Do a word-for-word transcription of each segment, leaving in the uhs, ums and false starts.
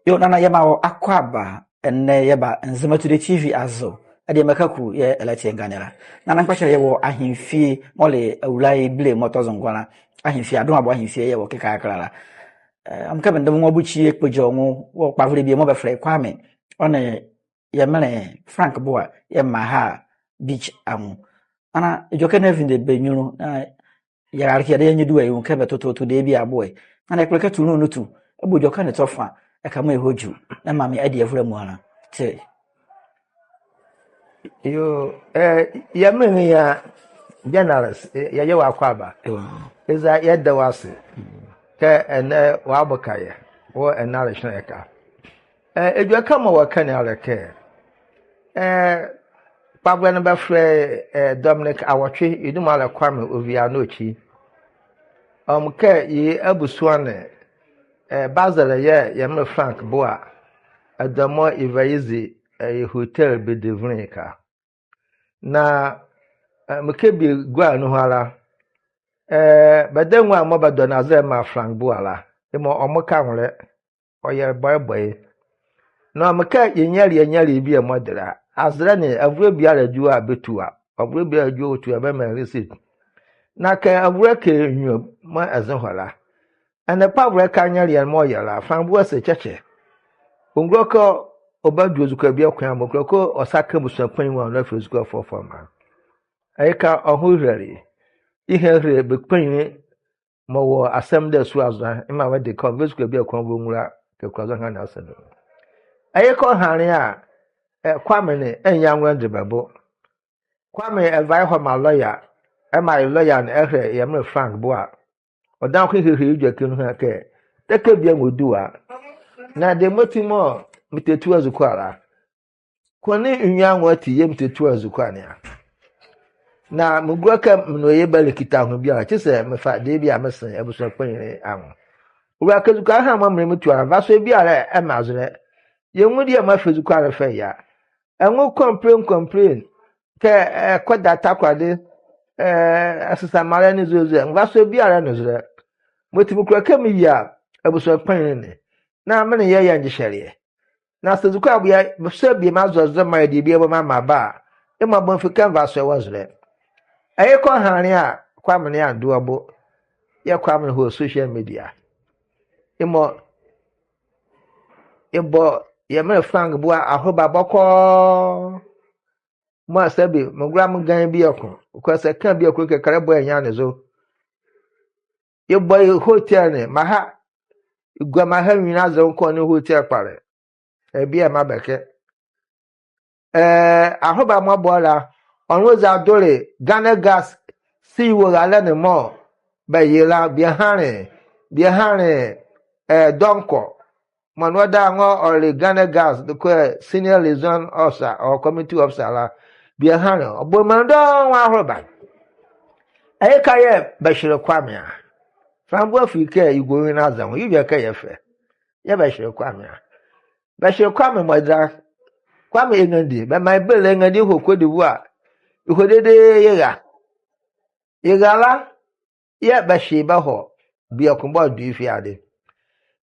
Yoo, Nana, yɛmaa wɔ akwaaba. Ɛnɛ yɛba Nzema Today T V azo. Adiema Kaku yɛɛ ɛlɛtie ye ɛnɛ la. Nana, mekpɔhyɛ yɛwɔ Ahenfie, mɔɔ le Awulae Bile mɔɔ tɔ zo ngɔnla. Ahenfie, Adoabo Ahenfie yɛɛ yɛwɔ kɛkala la. Ɛɛ, ɔmɔ kɛ bɛndɛma nwo abukyi ekpogyi ɔ nwo wɔ kpavolɛ bie mɔɔ bɛfɛlɛ ye Kwame, ɔ nee yɛ menle Frank Boa, yɛɛ Maha Beach anwo. Nana, edwɛkɛ ne avinde bɛ nyunlu, na yɛrale kɛ yɛdayɛ nye du ɛ, yɛnwu kɛ bɛtototo debie aboɛ. Nana, yɛkpondɛ kɛ tuunle nu tu, ɛbɔ edwɛkɛ ne tɔ fa, ɛka mɔɔ yɛhɔdwu, na maa me adielɛ mɔ ala. Te. Yoo, ɛɛ, yɛ menle ne a, journalist, ɛɛ, yɛyɛ wɔ akwaaba. Yoo. Eza yɛda wɔ ase kɛ ɛnɛ wɔaboka yɛ wɔ ɛnɛ alehyenlɛ ɛhye. Ɛɛ, edwɛkɛ mɔɔ wɔka ne a le kɛ, ɛɛ, kpavolɛ ne bɛfɛlɛ ye, ɛɛ, Dominic Awɔtwe, ye duma le Kwame Ovia Nokyi. Ɔmɔ kɛ ye abusua ne, ɛɛ, Bazel yɛɛ yɛ menle Frank Boa, ɛdawɔ mɔɔ yeva ye zi, ɛɛ, yɛ hotel bɛdi vunli ye ɛke. Na, ɛɛ, mekɛ bie gua nuhua la, ɛɛ, bɛdabɛ nwo a mɔɔ bɛdɔ ne azɛlɛ bɛmaa Frank Boa la, yemɔ ɔmɔ ka nwolɛ, ɔyɛ bɔbɔ ye. Na ɔmɔ kɛ yɛ nyɛlea nyɛlea bie mɔɔ de la, azɛlɛ ne avolɛ biala edwu a bɛtua, avolɛ biala edwu a bɛtua, bɛmaa receipt. Na kɛ avolɛ kɛ nwiɔ mɔɔ ɛze hɔ la, ɛnɛ kpavolɛ ɛke nyɛlea mɔɔ ɔyɛ la, Frank Boa se kyɛkyɛ. Ɔngulo kɛ ɔbadwu ezukoa bieko a, mɔɔ ɔkulo kɛ ɔsa kɛ abusua kpanyinli a, ɔnlɛfɛlɛ ezukoa fɔfɔɔ mra. Ɛhye ɛke a ɔhɔhilele ye. Yehilele bɛ kpanyinli mɔɔ wɔ Asɛm Dɛm Sua zo la, yemaa bɛde kɛ ɔnva ezukoa bieko a ɔnva ɔnwula kɛ kula zɔhane ne asa nu. Ɛhye ɛke ɔhanle a, ɛɛ, Kwame ne anyia anwo ɛnde bɛ bo. Kwame ɛva ye hɔ ɛmaa lɔya, ɛmaa ye lɔya ne ɛhɛlɛ yɛ menle Frank Boa. Ɔdaye ɔkɔhilehile ye edwɛkɛ nuhua kɛ, tɛ kɛ bie anwo ɔdu a, na debie mɔti mɔɔ metɛtua ezukoa la, ko ne nwiɔ anwo ati yɛɛ metɛtua ezukoa ne a. Na megulo kɛ me nee ɔyɛ bɛlekita ho biala, kyesɛ mefa debie a mese abusua kpanyinli anwo. Ɔwula kɛ ezukoa ɛhye mɔɔ me nee metua la, nvasoɛ biala ɛmba zolɛ. Yɛnwu deɛ mɔɔ ɛfa ezukoa ne ɛfa ye a. Ɛnwo complain, complain kɛ, ɛɛ, ɛkɔda takoradi, ɛɛ, ɛsesa mraalɛ ne zolɛ zolɛ. Nvasoɛ biala ɛnle zolɛ. Mɔti mekulo kɛ meyia abusua kpanyinli ne, na me nee yɛ yɛngye hyɛleɛ. Na saa ezukoa bie, bie sɔ bie meazɔ zolɛ meayɛ debie bɔ meamaa bɛ a, yemɔ bɛnvu kɛ nvasoɛ wɔ zolɛ. Ɛhye ɛke ɔhanle a, Kwame nee ando ɔ bo. Yɛɛ Kwame ne hɔ wɔ social media. Yemɔ yebɔ yɛ menle Frank Boa aholoba bɔkɔɔ. Mɔɔ saa bie, megulo megane bieko, ɔkulo saa ɛka bieko kɛkala bɔ yɛ nye anezo. Yebɔ ye hotel ne, Maha, yegua Maha nwinli aze nwo kɔ nee hotel kpalɛ. Ɛɛ, bie a meabɛkɛ. Ɛɛ, aholoba mɔɔ bɔle la, ɔnle ɔzadole Ghana Gas CEO raalɛ ne mɔɔ bɛyela, bie ɛhanle, bie ɛhanle, ɛɛ, Dɔnkɔ. Mɔɔ ɛnee ɔdaye nwo ɔle Ghana Gas, dɔkɔ, senior liaison officer or community officer la, bie ɛhanle ɔ. Ɔbɔ menli dɔɔnwo aholoba. Ɛhye ɛke a yɛɛ bɛhyele Kwame a. Frank Boa file kɛ yegua nwinli aze nwo, yedwɛkɛ yɛɛ ɛfɛ. Yɛɛ bɛhyele Kwame a. Bɛhyele Kwame mɔɔ ɛde la, Kwame ɛnrandi, bɛmaa ye bɛlɛ ɛnrandi ɛhɔ Côte d'Ivoire. Ɛhɔ dedee yɛra. Yɛra la, yɛɛ bɛhye ye bɛhɔ bieko bɔɔ ɔdo ye fiade.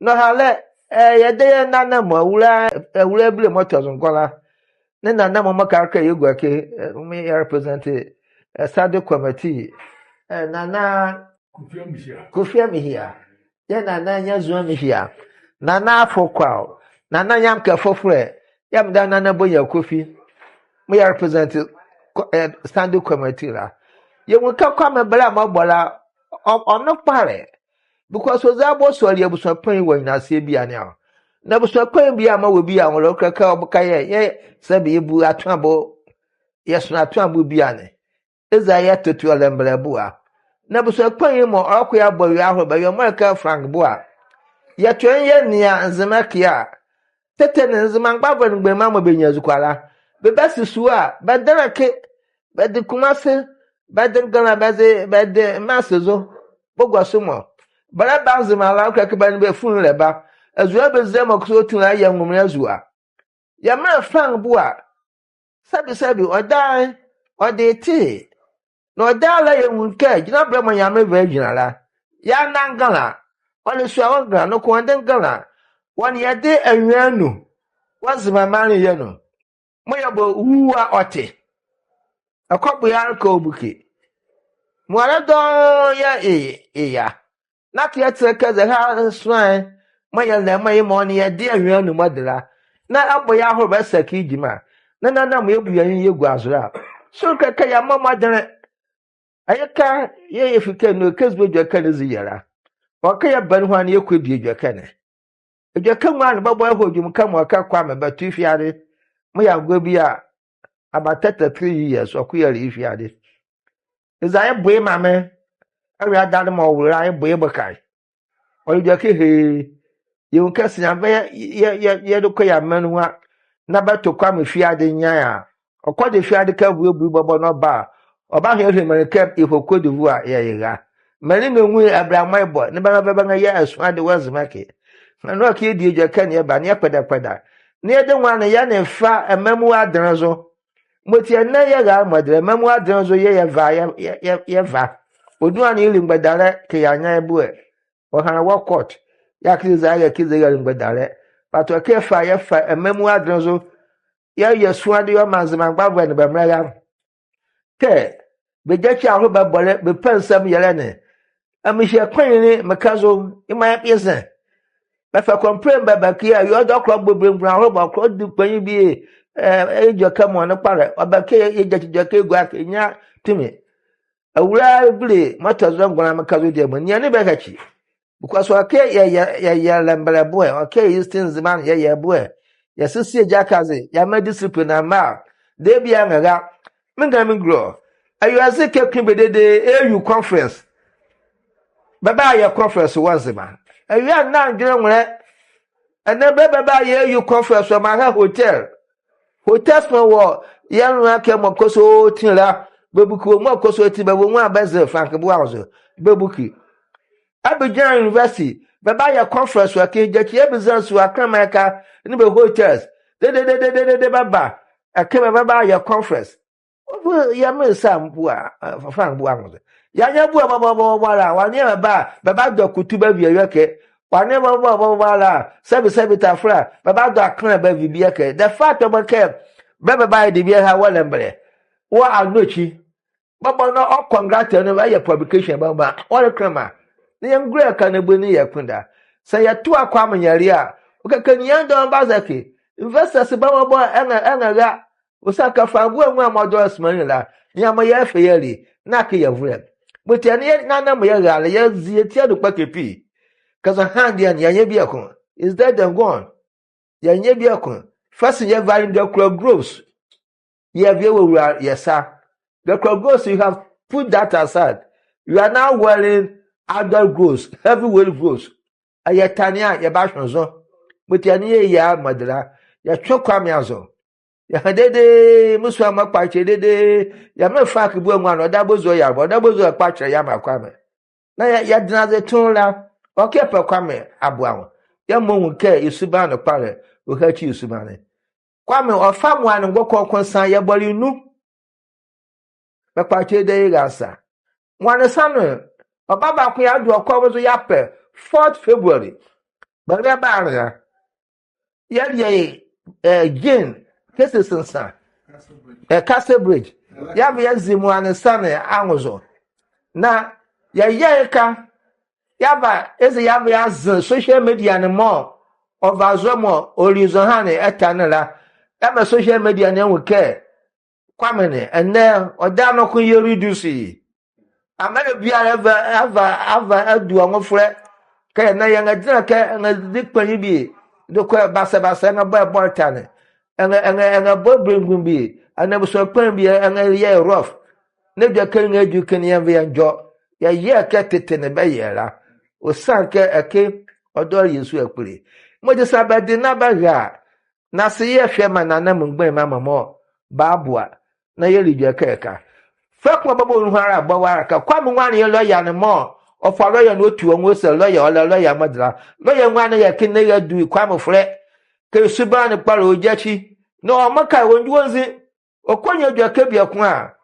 Nɔhalɛ, ɛɛ, yɛdayɛ Nana mɔ, Awulae, Awulae Bile mɔɔ tɔ zo ngɔnla, nee Nana mɔ mɔɔ kɛkala yɛ gua ɛke, ɛɛ, mɔɔ yɛ represent, ɛɛ, Sunday committee, ɛɛ, Nana Kofi Amihia. Kofi Amihia. Yɛɛ Nana Nyazua Amihia. Nana Afokwa o. Nana Nyamka Fofolɛ. Yɛɛ medame Nana Bonya Kofi. Mɔɔ yɛ represent kɔ-, ɛɛ, Sunday committee la. Yɛnwu kɛ Kwame bɛlɛ mɔɔ ɔbɔ la, ɔ-, ɔnle kpalɛ. Because ɔzɛlɛ bɔ ɔsɔle yɛ abusua kpanyinli wɔ anyinaseɛ biala ne a. Na abusua kpanyinli biala mɔɔ wɔ biala anwo la, ɔkulo kɛ ɔboka yɛ, yɛɛ saa bie yɛbu atoa bo, yɛsono atoa bo biala ne. Eza yɛtotoa ɔlɛmbɛlɛbo a. Na abusua kpanyinli mɔɔ ɔlɛkɔ yeabɔ awie aholoba, awie mɔɔ ɛkɛ Frank Boa. Yɛtwɛn yɛnea Nzema ɛke a. Tɛtɛ ne Nzema mgbavolɛ nee mgbanyima mɔɔ bɛnyia ezukoa la, bɛbase sua a, bɛdɛnla ɛke, bɛde Kumase, bɛde Ngala, bɛde, bɛde Masezo, bɛgua so mɔ. Bɛlɛba Nzema la, ɔkulo kɛ bɛ nee bɛ funu ɛlɛba. Azua bɛzia mɔɔ kɔsɔɔti la yɛɛ Nwomle Azua. Yɛ menle Frank Boa, sɛbi, sɛbi, ɔdaye, ɔde ye te. Na ɔdaye la yɛnwu kɛ gyinabelɛ mɔɔ Nyamenle ɛva ɛgyinla la, yeana Ngala. Ɔle sua wɔ Ngala, noko ɔnle Ngala. Wɔ nee yɛde anwea nu wɔ Nzema maanle ye nu. Mɔɔ yɛbɔ wu a ɔte. Ɛkɔboa ye a ɔnka ɔbuke. Mɔɔ ɛdɔɔnwo yɛ ye, ye ya. Na kɛ yɛtɛnla kɛ zɛhae sonla mɔɔ yɛlɛ mɔɔ yemɔ nee yɛde anwea nu mɔɔ de la. Na ɛbɔ ye aholoba ɛsɛkye gyima. Na ɛnam yɛbu yɛ nye yɛgua zo la. Sonle kɛ kɛ yɛmɔ mɔdenle. Ɛyeka yɛɛ yɛfi ɛkɛ nu, kɛ zi edwɛkɛ ne zi yɛ la. Ɔwɔ kɛ yɛba nuhua ne yɛkɔdie edwɛkɛ ne. Edwɛkɛ nwo ne bɔbɔ yɛhɔ gyima kɛ mɔɔ kɛ Kwame bɛto ye fiade. Mɔɔ yɛangɔ bie a, about thirty-three years, ɔkɔ yɛle ye fiade. Eza yɛbo ye mame, awie adane mɔɔ ɔwole la yɛbo ye boka ye. Ɔle edwɛkɛ hee, yɛnwu kɛ saa Nyamenle bɛ yɛ, yɛ, yɛ, yɛdekɔ yɛ amanle nu a, na bɛto Kwame fiade nyane a. Ɔkɔde fiade kɛ abuebue bɔbɔ na ɔba a, ɔbaha yɛahile menli kɛ yɛhɔ Côte d'Ivoire yɛyera. Menli ne nwu ye ɛbɛla mɔɔ yebɔ, nee bɛnlɛva bɛnrɛyɛ ɛso ade wɔ Nzema ɛke. Na ɛnee ɔka yɛdie edwɛkɛ ne yɛba, nee yɛkpɛdakpɛda. Na yɛde nwo ne yɛnee fa ɛmamu adenle zo. Mɔti ɛnɛ yɛra mɔdenle, ɛmamu adenle zo yɛɛ yɛva, yɛ, yɛ, yɛ, yɛva. Ɔdu a nee yɛli mgbadalɛ kɛ yɛanyia yɛ boɛ. Ɔhanle wɔ court. Yɛɛ kɛ eza yɛɛ kɛ eza yɛli mgbadalɛ. But ɔka yɛfa, yɛfa ɛmamu adenle zo. Yɛyɛ ɛso ade yɛmaa Nzema mgbavolɛ nee bɛ mbɛlɛra. Kɛ bɛgyakyi aholoba bɛbɔlɛ, bɛpɛ nsɛm yɛlɛ ne. Ɛmɛhye kpanyinli meka zo, yemɔ a yɛze. Bɛfa complain ba, bɛka yɛ, yɛɛ ɔdɔ kɔlɔ bɔ belemgbunli aholoba, kɔlɔ di kpanyin bie, eh, edwɛkɛ mɔɔ ne kpalɛ. Ɔbɛka yɛ, yɛgyakyi edwɛkɛ yɛgua ɛke, yɛnnyia tumi. Awulae Bile mɔɔ tɔ zo Angola meka zo diema, ninyɛne bɛhakyi. Because ɔka yɛ, yɛ, yɛyɛ Lemgbɛlɛ boɛ, ɔka yɛ Eastern Nzema ne yɛyɛ boɛ. Yɛsese yɛ gyakade, yɛamaa discipline amaa. Debie anrɛra. Menga mengilɔ. Awie aze kɛ kunle bɛ dedee, A U conference. Bɛbayɛ conference wɔ Nzema. Awie a na ndwenle nwolɛ. Ɛnɛ bɛlɛ bɛbayɛ A U conference, ɔmaa ha hotel. Hotels mɔɔ wɔ yɛ nloa ɛke mɔɔ kɔsɔɔti la, bɛbuke wɔ mɔɔ kɔsɔɔti, bɛwɔ nwo a bɛze Frank Boaa nwo zo, bɛbuke. Abidjan University, bɛbayɛ conference ɛke, gyakyi yɛɛ business wɔ Accra, America, nee bɛ hotels dedee, dedee, dedee, bɛba ɛke, bɛbayɛ conference. Ɔbu yɛ mɛne sa mpo a, eh, Frank Boaa nwo zo. Yɛanyia boɛ bɔbɔbɔ la, wɔanea bɛba, bɛbadɔ akutu bɛavi awie ɛke. Wɔanea bɔbɔbɔ la, sɛbi, sɛbi tafra, bɛbadɔ Accra bɛavi bie ɛke. The fact ɔbɔ kɛ bɛlɛ bɛbayɛ debie ɛha wɔ Lemgbɛlɛ, wɔ Anokyi. Bɔbɔ na ɔ congratulate ne, bɛyɛ publication bɛmaa, ɔle kɛnlɛma. Na yɛngilɛ yɛka ne boni yɛ kpondɛ. Saa yɛto Kwame Nyarye a, ɔkɛ kɛ ninyɛne dɔɔnwo baza ɛke. Investors bɔbɔbɔ ɛnrɛ, ɛnrɛra. Ɔsiane kɛ Frank Boaa nwo a mɔɔ dɔle Nzema ne la, nea mɔɔ yɛfa yɛali, na akee yɛ avolɛ. Mɔti ɛnee yɛ, na, na mɔɔ yɛra la, yɛzi yɛ ti adu kpɔkɛ pii. Kɛ zɔhane deɛ ne, yɛanyia bieko. It's dead and gone. Yɛanyia bieko. First yɛvale ne Dakura Groves. Yɛvale yɛwula yɛ sa. Dakura Groves, you have put that aside. You are now wearing other groves, heavyweight groves. Ɛyɛ ɛtane a yɛbahwe zo. Mɔti ɛnee yɛyia mɔdenle. Yɛtwe Kwame azo. Yɛha dedee, me sua mɔɔ kpalɛ kyɛlɛ dedee. Yɛmɛ Frank Boaa nwo a, ɔdabɛ ɔzi ɔyalebɔ, ɔdabɛ ɔzi ɔkpalɛ kyɛlɛ yɛamaa Kwame. Na yɛ, yɛdɛnla aze tone la, ɔkɛ yɛpɛ Kwame aboa nwo. Yɛmɔ nwu kɛ ye subanle ne kpalɛ, ɔhakyi ye subanle ne. Kwame, ɔfa moa ne ngokɔkɔ nsa, yɛbɔle nu. Mekpalɛ kyɛlɛ dedee, yɛra nsa. Moa ne sa ne, ɔba baako yɛado ɔkɔ nwo zo yɛapɛ, fourth February. Bɛlɛ bɛanlea. Yɛlea ye, eh, gin, cases nsa. Eh, Castle Bridge. Yɛava yɛazi moa ne sa ne anwo zo. Na yɛyɛ ye ɛke a, yɛava, eza yɛava yɛaze social media ne mɔɔ ɔva zo mɔɔ ɔli zɔhane ɛtane ne la. Yɛamaa social media ne anwu kɛ Kwame ne, ɛnɛ, ɔdaye noko yɛreduce ye. Amaa biala ava, ava, ava adu ɔ nwo folɛ. Kɛ ɛnɛ yɛnrɛdɛnla kɛ, ɛnrɛdi kpanyin bie. Dekɔ basabasa, ɛnrɛbɔ ɛbɔleta ne. Ɛnrɛ, ɛnrɛ, ɛnrɛbɔ belemgbunli bie. Ɛnrɛ abusua kpanyin bie, ɛnrɛyɛ ye rough. Na edwɛkɛ ne nrɛdwu ɛke ne yɛnva yɛndwɔ. Yɛyɛ ye ɛke tete ne bɛyɛ ye la. Ɔsiane kɛ ɛke ɔdɔle yɛ sua kpole. Mɔɔ gyi saa bɛde na bɛra a, na se yɛhwɛ maa nana mgbanyima mɔ mɔɔ bɛaboa na yɛali edwɛkɛ ɛke a. Fɛlɛ ko a bɔbɔ nuhua la bɔwɔ la kɛ Kwame nwo a ne yɛ lɔya ne mɔɔ ɔfa lɔya ne ɔtu ɔ nwo ɔsa lɔya, ɔlɛ lɔya mɔɔ de la. Lɔya nwo a ne yɛ ɛke ne yɛadu Kwame folɛ. Kɛ ye subanle ne kpalɛ ɔgyakyi. Na ɔmɔ ka ɔndwu ɔnzi. Ɔkɔnyia edwɛkɛ bieko a.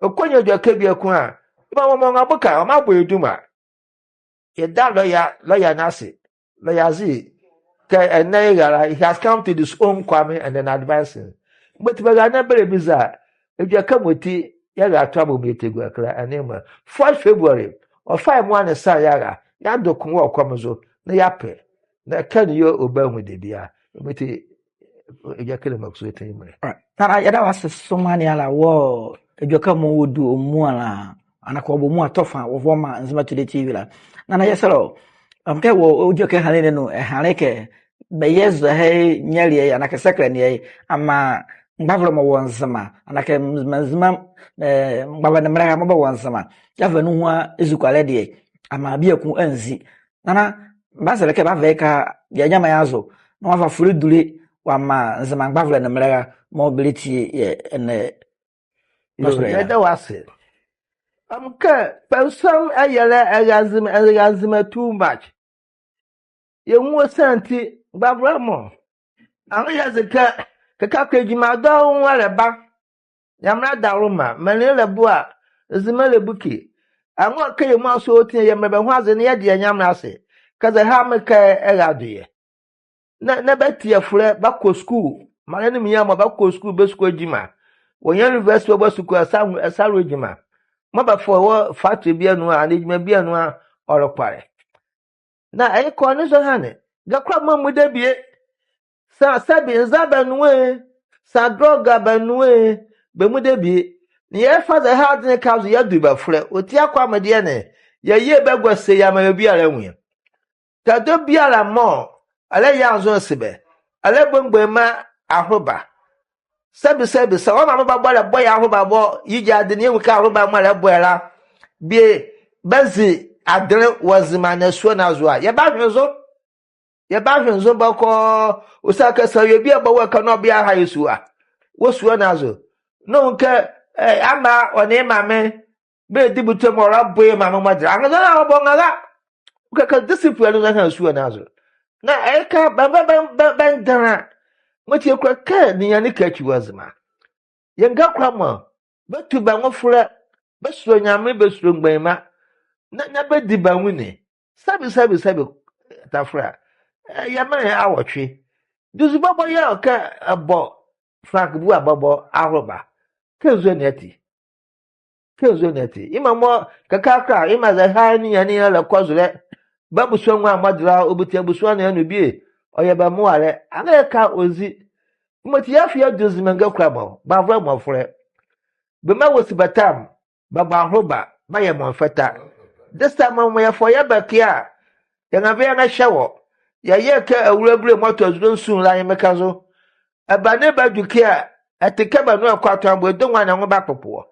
Ɔkɔnyia edwɛkɛ bieko a. Yemɔ mɔɔ ɔnrɛboka, ɔmɔ abɔ ye duma. Yɛda lɔya, lɔya ne ase. Lɔya ze, Kɛ ɛnɛ ye rale, he has come to disown Kwame and then advancing. Mɔti bɛrale na bɛlɛbiza, edwɛkɛ mɔti yɛrale tɔa bɔ mɔɔ yɛtɛgua ɛkɛ la, ɛnee mɔɔ. First February, ɔfa yɛ moa ne sa yɛara, yɛado ko wɔ ɔkɔm zo, na yɛapɛ. Na ɛkɛ ne yɛ ɔbaanwu debie a, mɔti, edwɛkɛ ne mɔɔ kɔsɔɔti ye mɔɔ. All right. Nana, yɛda wɔ ase so maanle ala wɔ edwɛkɛ mɔɔ wɔdu ɔ mua la, anaa kɛ wɔbɔ ɔ mua tɔfa wɔ Nzema Today T V la. Nana, yɛsɛlɛ wɔ, ɔm, kɛ wɔ edwɛkɛ ɛhanle ne anu, ɛhanle kɛ, bɛyɛ zɔhane nyɛlelɛ ye, anaa kɛ sɛkɛlɛ ne ye, amaa mgbavolɛ mɔɔ wɔ Nzema, anaa kɛ Nzema, Nzema, eh, mgbavolɛ nee mbɛlɛra mɔɔ bɛwɔ Nzema, yɛva nuhua ezukoa ɛlɛde ye, amaa bieko anzi. Nana, mebazɛlɛ kɛ bɛava ye ɛkɛ yɛ nyɛma ye azo, na wɔava folɛ dule wɔamaa Nzema mgbavolɛ nee mbɛlɛra mɔɔ bɛlɛtie yɛ ɛnɛ. Yoo, yɛda wɔ ase. Ɔm, kɛ, pɛnsam ɛyɛlɛ ɛra Nzema, ɛra Nzema too much. Yɛnwu ɔ siane ti, mgbavolɛ mɔ. Anrɛɛ yɛze kɛ, kɛkala kɛ gyima dɔɔnwo ɛlɛba. Nyamenle adawolema, menli ɛlɛboa, Nzema ɛlɛbuke. Anrɛɛ kɛ yɛmua sɔɔti a, yɛmrɛ bɛ nwo aze na yɛde yɛ nyamenle ase. Kɛ zɔhane mekɛ ɛra do yɛ. Na, na bɛtie afolɛ, bɛakɔ sukuu. Maanle ne mrenyia mɔ, bɛakɔ sukuu, bɛsukoa gyima. Wɔnyia university, wɔba sukuu, asa, asa ɛlɔ gyima. Mɔɔ bɛfa wɔ factory biala anu a, anaa gyima biala anu a, ɔle kpalɛ. Na ɛyɛ kɛ ɔ nee zɔhane, Ga-Koramoa mmu debie. Saa sɛbe nza bɛnu ɛ, saa drɔg a bɛnu ɛ, bɛmmu debie. Na yɛfa zɔhane ne ɛkɛ azo yɛadu bɛ folɛ. Ɔti a Kwame deɛ ne, yɛyɛ bɛ gua se yɛamaa bɛ biala anwu ye. Tadɔ biala mɔɔ ɛlɛyɛ anzonle se bɛ, ɛlɛbɔ mgbanyima aholoba. Sɛbe, sɛbe, saa wɔmaa mɔɔ bɛbɔ ɛlɛbɔ yɛ aholoba bɔ, yegya ade ne yɛnwu kɛ aholoba mɔɔ ɛlɛbɔ yɛ la, bie bɛzi adenle wɔ Nzema nee sua ne azo a, yɛbanwene zo. Yɛbanwene zo bɔkɔɔ. Ɔsiane kɛ saa awie biala bɔ wɔ ɛkɛ na ɔbɛha yɛ sua wɔ sua ne azo. Na ɔnwu kɛ, eh, amaa ɔ nee ɛ mame bɛlɛdi botuo mɔɔ ɔlɛbɔ yɛ mame mɔɔ ɛdɛnla. Anrɛɛ zɔhane a ɔbɔ nrɛla. Ɔkɛ kɛ discipline ne zɔhane sua ne azo. Na ɛkɛ bɛ, bɛ, bɛ, bɛ, bɛndenla. Mɔti yɛkula kɛ ninyɛne ɛkɛ akyi wɔ Nzema. Yɛ Ga-Koramoa, bɛtu bɛ nwo folɛ, bɛsulo Nyamenle, bɛsulo mgbanyima, na, na bɛdi bɛ anwenne. Sɛbe, sɛbe, sɛbe, tafula. Eh, yɛ menle awɔtwe. Duzu bɔbɔ yɛɛ ɔkɛ ɛbɔ Frank Bua bɔbɔ aholoba. Kɛ nzule ne ati. Kɛ nzule ne ati. Yemɔ mɔɔ, kɛkala kɛkala, yemɔ zɔhane ninyɛne ɛlɛkɔ zolɛ. Bɛ abusua nwo a mɔɔ ɛdɛnla, ɔbuti abusua ne anu bie, ɔyɛ bɛ moalɛ. Anrɛɛ ɛkɛ ɔnzi. Mɔti yɛfa yɛadu Nzema Ga-Koramoa, mgbavolɛ mɔ folɛ. Bɛmaa wɔsi bɛ tam, bɛbɔ aholoba, bɛyɛ mɔɔ ɛmfata. This time mɔɔ yɛfa wɔ yɛba ɛke a, yɛnrɛva yɛnrɛhwɛ wɔ. Yɛyɛ kɛ awulabu le mɔɔ tɔ zolɛ nsu la yemɔ ɛkɛ zo. Ɛba na ɛbadwu ɛke a, ɛte kɛ bɛ nloa ɛkɔ atɔn bɔ, ɛdɔ nwo a na ɛnwo bakpokpo wɔ.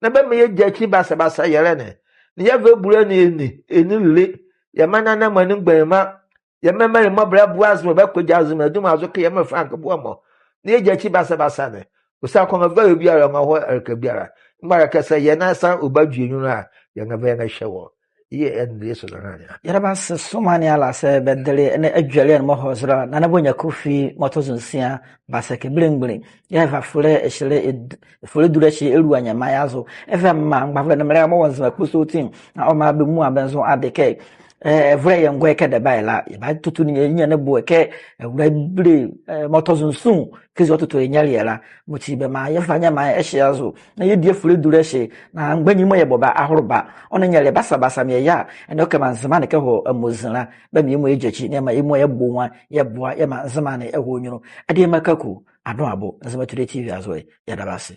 Na bɛmaa yɛgya ekyi basabasa yɛlɛ ne. Na yɛva ebule ne ɛni, ɛni lile. Yɛmaa nana mɔ nee mgbanyima. Yɛmaa menli mɔɔ bɛlɛboa Nzema, bɛkɔgya Nzema duma zo kɛ yɛmɔ Frank Bua mɔ. Na yɛgya ekyi basabasa ne. Ɔsiane kɛ ɔnrɛva awie biala, ɔnrɛhɔ ɛleka biala. Mɔɔ ɛleka saa yɛ na saa ɔbadwu yɛ nyunlu a, yɛnrɛva yɛnrɛhwɛ wɔ. Yɛ ɛnle ye so la nea. Yɛda bɛ ase so maanle ala saa bɛdele ɛnɛ adwelie ne mɔɔ ɛhɔ zo la, Nana Bonya Kofi mɔɔ tɔ zo nsia, basa kɛ belemgbunli. Yɛva folɛ ɛhye, folɛ dule ɛhye ɛlua nyɛmaa ye azo. Ɛva ɛmaa mgbavolɛ nee mbɛlɛra mɔɔ wɔ Nzema kpɔsɔɔti, na ɔmaa bɛ muala bɛnzo ade kɛ, eh, ɛvolɛ yɛ ngɔɛ kɛ ɛdɛba ye la, yɛbatutu ninyɛne bo kɛ, eh, awulabu le, eh, mɔɔ tɔ zo nsu, kɛzi ɔtoto yɛ nyɛlea la. Mɔti bɛmaa yɛva nyɛmaa ye ɛhye azo. Na yɛdie folɛ dule ɛhye, na mgbanyima mɔɔ yɛbɔ bɛ aholoba, ɔ nee nyɛlea basabasa mɔɔ yɛyɛ a, ɛnee ɔkɛmaa Nzema ne kɛhɔ amozi la, bɛmaa yɛ muala yɛgya ekyi, na yɛmaa yɛ muala yɛbɔ nwo a, yɛboa, yɛmaa Nzema ne ɛhɔ nyunlu. Adiema Kaku, Adoabo, Nzema Today T V azo ɛ, yɛda bɛ ase.